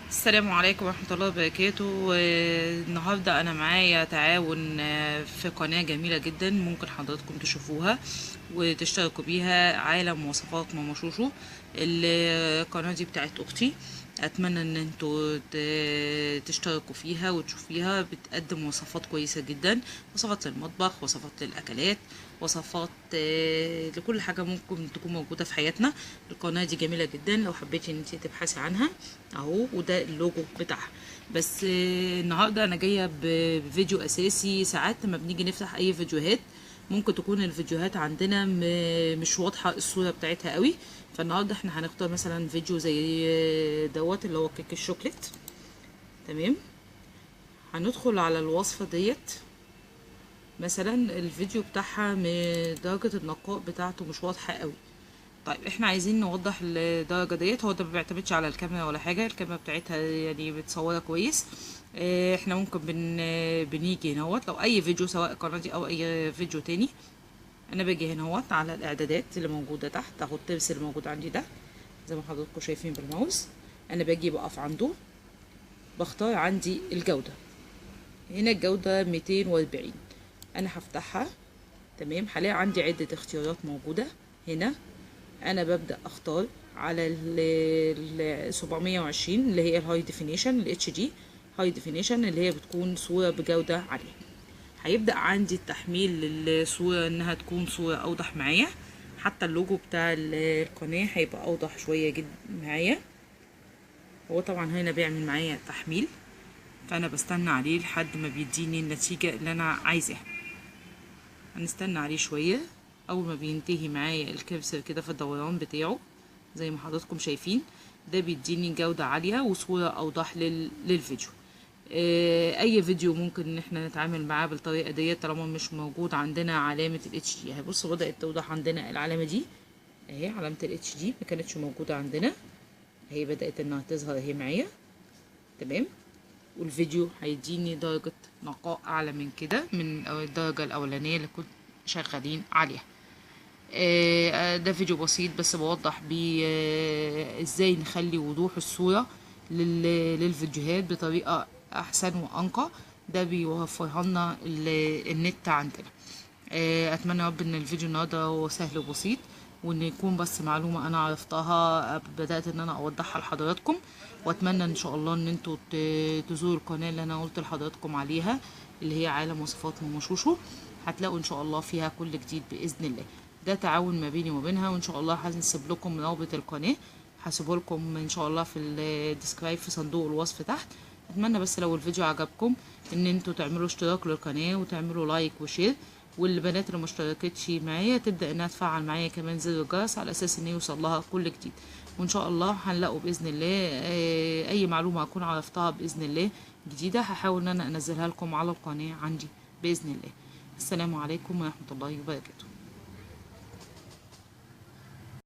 السلام عليكم ورحمة الله وبركاته. النهاردة أنا معايا تعاون في قناة جميلة جدا ممكن حضراتكم تشوفوها وتشتركوا بيها، عالم وصفات ماما شوشو. القناة دي بتاعت أختي، أتمنى إن انتوا تشتركوا فيها وتشوفيها. بتقدم وصفات كويسة جدا، وصفات للمطبخ، وصفات للأكلات، وصفات لكل حاجة ممكن تكون موجودة في حياتنا. القناة دي جميلة جدا، لو حبيتي ان انت تبحثي عنها اهو، وده اللوجو بتاعها. بس النهاردة انا جاية بفيديو اساسي. ساعات لما بنيجي نفتح اي فيديوهات ممكن تكون الفيديوهات عندنا مش واضحة الصورة بتاعتها قوي، فالنهاردة احنا هنختار مثلا فيديو زي دوت اللي هو كيك الشوكليت. تمام، هندخل على الوصفة ديت. مثلا الفيديو بتاعها درجة النقاء بتاعته مش واضحة قوي. طيب احنا عايزين نوضح الدرجة ديت. هو ده ما بيعتمدش على الكاميرا ولا حاجة، الكاميرا بتاعتها يعني بتصورها كويس. احنا ممكن بنيجي هنا لو اي فيديو سواء القناة دي او اي فيديو تاني، انا باجي هنا على الاعدادات اللي موجودة تحت اهو، الترس اللي موجود عندي ده زي ما حضراتكم شايفين بالماوس. انا باجي بقف عنده، بختار عندي الجودة هنا، الجودة 240، انا هفتحها. تمام، هلاقي عندي عدة اختيارات موجودة هنا. انا ببدأ اختار على ال 720 اللي هي ال high definition، ال HD high definition اللي هي بتكون صورة بجودة عالية. هيبدأ عندي التحميل للصورة انها تكون صورة اوضح معايا، حتى اللوجو بتاع القناة هيبقى اوضح شوية جدا معايا. هو طبعا هنا بيعمل معايا تحميل، فانا بستنى عليه لحد ما بيديني النتيجة اللي انا عايزاها. هنستنى عليه شوية. اول ما بينتهي معايا ال cursor كده في الدوران بتاعه زي ما حضراتكم شايفين، ده بيديني جودة عالية وصورة اوضح للفيديو. اي فيديو ممكن ان احنا نتعامل معاه بالطريقة ديت طالما مش موجود عندنا علامة ال HD. اهي بصوا بدأت توضح عندنا العلامة دي اهي، علامة ال HD ما كانتش موجودة عندنا، اهي بدأت انها تظهر اهي معايا. تمام، والفيديو هيديني درجة نقاء اعلى من كده، من الدرجة الاولانية اللي كنت شغالين عليها. ده فيديو بسيط بس بوضح بيه ازاي نخلي وضوح الصورة للفيديوهات بطريقة احسن وانقى. ده بيوفرها لنا النت عندنا. اتمنى يا رب ان الفيديو النهارده هو سهل وبسيط، وان يكون بس معلومة انا عرفتها بدأت ان انا اوضحها لحضراتكم. واتمنى ان شاء الله ان انتوا تزوروا القناة اللي انا قلت لحضراتكم عليها اللي هي عالم وصفات ماما شوشو، هتلاقوا ان شاء الله فيها كل جديد باذن الله. ده تعاون ما بيني وبينها، وان شاء الله هنسيب لكم رابط القناة، هسيبه لكم ان شاء الله في ال describe في صندوق الوصف تحت. اتمنى بس لو الفيديو عجبكم ان انتوا تعملوا اشتراك للقناة وتعملوا like و share، والبنات اللي مشتركتش معايا تبدا انها تفعل معايا كمان زر الجرس على اساس ان يوصل لها كل جديد. وان شاء الله هنلاقوا باذن الله اي معلومة اكون عرفتها باذن الله جديدة هحاول ان انا انزلها لكم على القناة عندي باذن الله. السلام عليكم ورحمة الله وبركاته.